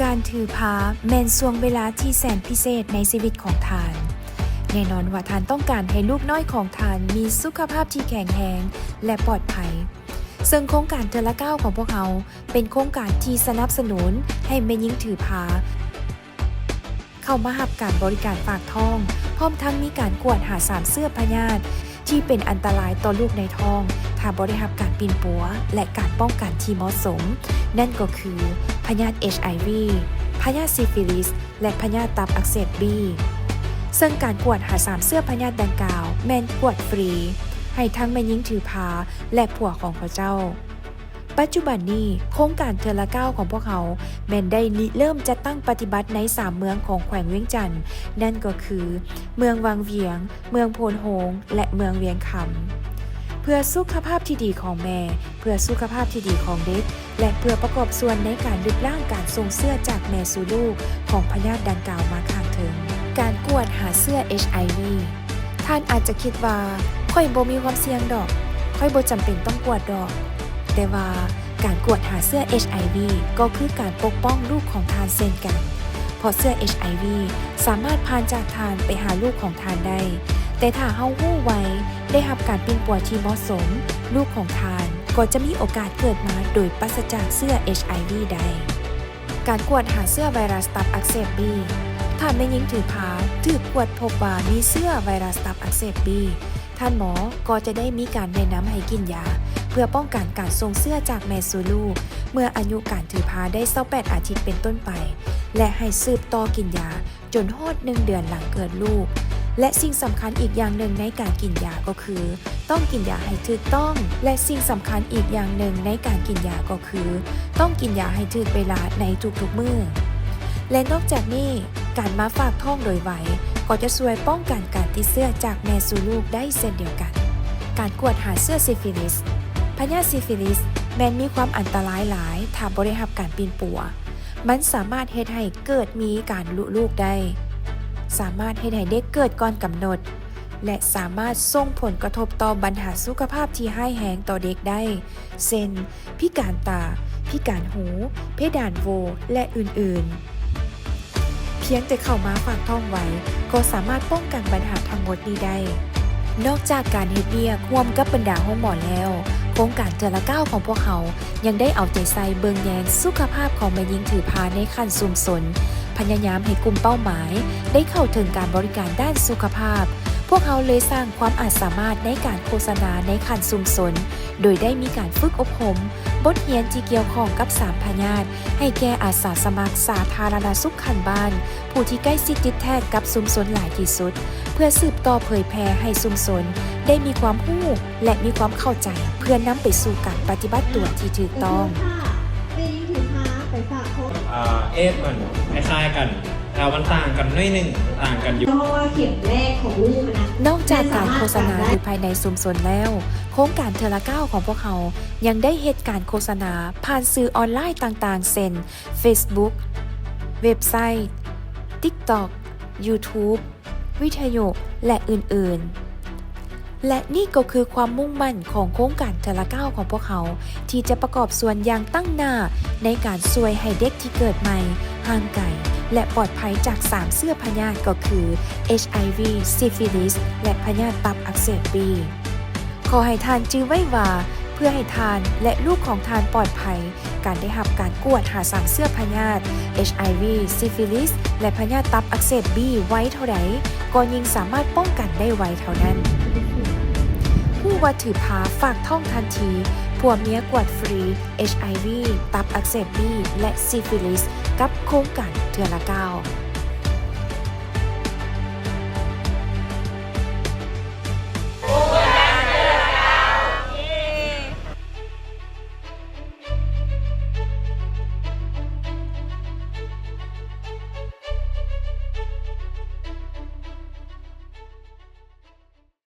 ການຖືພາແມ່ນຊ່ວງເວລາທີ່ແສນພິເສດໃນຊີວິດຂອງທ່ານ. ແນ່ນອນວ່າທ່ານຕ້ອງການໃຫ້ລູກນ້ອຍຂອງທ່ານມີສຸຂະພາບທີ່ແຂງແຮງ ແລະ ປອດໄພ. ເຊິ່ງໂຄງການເທື່ອລະກ້າວຂອງພວກເຮົາ ເປັນໂຄງການທີ່ສະໜັບສະໜູນໃຫ້ແມ່ຍິງຖືພາ ເຂົ້າມາຮັບການບໍລິການຝາກທ້ອງ, ພ້ອມທັງມີການກວດຫາສາມເຊື້ອພະຍາດທີ່ເປັນອັນຕະລາຍຕໍ່ລູກໃນທ້ອງ ຖ້າບໍ່ໄດ້ຮັບການປິ່ນປົວ ແລະ ການປ້ອງກັນທີ່ເໝາະສົມ, ນັ້ນກໍຄື ພະຍາດ ເອັດໄອວີ, ພະຍາດຊີຟີລິສ ແລະ ພະຍາດຕັບອັກເສບບີ. ເຊິ່ງການກວດຫາສາມເຊື້ອພະຍາດດັ່ງກ່າວແມ່ນກວດຟຣີ ໃຫ້ທັງແມ່ຍິງຖືພາ ແລະ ຜົວຂອງເຂົາເຈົ້າ. ປັດຈຸບັນນີ້ ໂຄງການເທື່ອລະກ້າວຂອງພວກເຮົາ ແມ່ນໄດ້ລິເລີ່ມຈັດຕັ້ງປະຕິບັດໃນສາມເມືອງຂອງແຂວງວຽງຈັນ, ນັ້ນກໍຄື ເມືອງວັງວຽງ, ເມືອງໂພນໂຮງ ແລະ ເມືອງວຽງຄຳ. ເພື່ອສຸຂະພາບທີ່ດີຂອງແມ່, ເພື່ອສຸຂະພາບທີ່ດີຂອງເດັກ ແລະ ເພື່ອປະກອບສ່ວນໃນການລຶບລ້າງການສົ່ງເຊື້ອຈາກແມ່ສູ່ລູກຂອງພະຍາດດັ່ງກ່າວມາຂ້າງເທິງ. ການກວດຫາເຊື້ອ ເອັດໄອວີ. ທ່ານອາດຈະຄິດວ່າ ຂ້ອຍບໍ່ມີຄວາມສ່ຽງດອກ, ຂ້ອຍບໍ່ຈຳເປັນຕ້ອງກວດດອກ. ແຕ່ວ່າການກວດຫາເຊື້ອ ເອັດໄອວີ ກໍຄືການປົກປ້ອງລູກຂອງທ່ານເຊັ່ນກັນ, ເພາະເຊື້ອ ເອັດໄອວີ ສາມາດຜ່ານຈາກທ່ານໄປຫາລູກຂອງທ່ານໄດ້. ແຕ່ຖ້າເຮົາຮູ້ໄວ, ໄດ້ຮັບການປິ່ນປົວທີ່ເໝາະສົມ, ລູກຂອງທ່ານກໍຈະມີໂອກາດເກີດມາໂດຍປາສະຈາກເຊື້ອ ເອັດໄອວີ ໄດ້. ການກວດຫາເຊື້ອໄວຣັສຕັບອັກເສບບີ. ຖ້າແມ່ຍິງຖືພາຖືກກວດພົບວ່າມີເຊື້ອໄວຣັສຕັບອັກເສບບີ, ທ່ານໝໍກໍຈະໄດ້ມີການແນະນຳໃຫ້ກິນຢາ ເພື່ອປ້ອງກັນການສົ່ງເຊື້ອຈາກແມ່ສູ່ລູກ ເມື່ອອາຍຸການຖືພາໄດ້ຊາວແປດອາທິດເປັນຕົ້ນໄປ ແລະ ໃຫ້ສືບຕໍ່ກິນຢາຈົນຮອດໜຶ່ງເດືອນຫຼັງເກີດລູກ. ແລະ ສິ່ງສຳຄັນອີກຢ່າງໜຶ່ງໃນການກິນຢາກໍຄື ຕ້ອງກິນຢາໃຫ້ຖືກຕ້ອງ ແລະ ສິ່ງສຳຄັນອີກຢ່າງໜຶ່ງໃນການກິນຢາກໍຄື ຕ້ອງກິນຢາໃຫ້ຖືກເວລາໃນທຸກໆມື້. ແລະ ນອກຈາກນີ້, ການມາຝາກທ້ອງໂດຍໄວ ກໍຈະຊ່ວຍປ້ອງກັນການຕິດເຊື້ອຈາກແມ່ສູ່ລູກໄດ້ເຊັ່ນດຽວກັນ. ການກວດຫາເຊື້ອຊີຟີລິສ. ພະຍາດຊີຟີລິສແມ່ນມີຄວາມອັນຕະລາຍຫຼາຍ ຖ້າບໍ່ໄດ້ຮັບການປິ່ນປົວ. ມັນສາມາດເຮັດໃຫ້ເກີດມີການລຸລູກໄດ້, ສາມາດເຮັດໃຫ້ເດັກເກີດກ່ອນກຳນົດ ແລະ ສາມາດສົ່ງຜົນກະທົບຕໍ່ບັນຫາສຸຂະພາບທີ່ຮ້າຍແຮງຕໍ່ເດັກໄດ້ ເຊັ່ນ ພິການຕາ, ພິການຫູ, ເພດານໂຫວ່ ແລະ ອື່ນໆ. ພຽງແຕ່ເຂົ້າມາຝາກທ້ອງໄວ ກໍສາມາດປ້ອງກັນບັນຫາທັງໝົດນີ້ໄດ້. ນອກຈາກການເຮັດວຽກຮ່ວມກັບບັນດາໂຮງໝໍແລ້ວ, ໂຄງການເທື່ອລະກ້າວຂອງພວກເຮົາ ຍັງໄດ້ເອົາໃຈໃສ່ເບິ່ງແຍງສຸຂະພາບຂອງແມ່ຍິງຖືພາໃນຂັ້ນຊຸມຊົນ, ພະຍາຍາມໃຫ້ກຸ່ມເປົ້າໝາຍໄດ້ເຂົ້າເຖິງການບໍລິການດ້ານສຸຂະພາບ. ພວກເຮົາເລີຍສ້າງຄວາມອາດສາມາດໃນການໂຄສະນາໃນຂັ້ນຊຸມຊົນ, ໂດຍໄດ້ມີການຝຶກອົບຮົມບົດຮຽນທີ່ກ່ຽວຂ້ອງກັບສາມພະຍາດ ໃຫ້ແກ່ອາສາສະໝັກສາທາລະນະສຸກຂັ້ນບ້ານ ຜູ້ທີ່ໃກ້ຊິດຕິດແທດກັບຊຸມຊົນຫຼາຍທີ່ສຸດ, ເພື່ອສືບຕໍ່ເຜີຍແຜ່ໃຫ້ຊຸມຊົນໄດ້ມີຄວາມຮູ້ ແລະ ມີຄວາມເຂົ້າໃຈ ເພື່ອນຳໄປສູ່ການປະຕິບັດຕົວທີ່ຖືກຕ້ອງ. ເອີ ເອດມັນຄ້າຍໆກັນ, ແຕ່ວ່າມັນຕ່າງກັນໜ້ອຍໜຶ່ງ, ຕ່າງກັນຢູ່. ເພາະວ່າເຂັມແລກຂອງລູກນະ. ນອກຈາກການໂຄສະນາຢູ່ພາຍໃນຊຸມຊົນແລ້ວ, ໂຄງການເທື່ອລະກ້າວຂອງພວກເຮົາຍັງໄດ້ເຮັດການໂຄສະນາຜ່ານສື່ອອນລາຍຕ່າງໆ ເຊັ່ນ ເຟສບຸກ, ເວັບໄຊ, ຕິກຕັອກ, ຢູທູບ, ວິທະຍຸ ແລະ ອື່ນໆ. ແລະ ນີ້ກໍຄືຄວາມມຸ່ງໝັ້ນຂອງໂຄງການເທື່ອລະກ້າວຂອງພວກເຮົາ ທີ່ຈະປະກອບສ່ວນຢ່າງຕັ້ງໜ້າໃນການຊ່ວຍໃຫ້ເດັກທີ່ເກີດໃໝ່ຫ່າງໄກ ແລະ ປອດໄພຈາກສາມເຊື້ອພະຍາດ ກໍຄື ເອັດໄອວີ, ຊີຟີລິສ ແລະ ພະຍາດຕັບອັກເສບບີ. ຂໍໃຫ້ທ່ານຈື່ໄວ້ວ່າ ເພື່ອໃຫ້ທ່ານ ແລະ ລູກຂອງທ່ານປອດໄພ, ການໄດ້ຮັບການກວດຫາສາມເຊື້ອພະຍາດ ເອັດໄອວີ, ຊີຟີລິສ ແລະ ພະຍາດຕັບອັກເສບບີໄວເທົ່າໃດ, ກໍຍິ່ງສາມາດປ້ອງກັນໄດ້ໄວເທົ່ານັ້ນ. ຮູ້ວ່າຖືພາຝາກທ້ອງທັນທີ ຜົວເມຍກວດຟຣີ ເອັດໄອວີ, ຕັບອັກເສບບີ ແລະ ຊີຟີລິສ ກັບໂຄງການເທື່ອລະກ້າວ.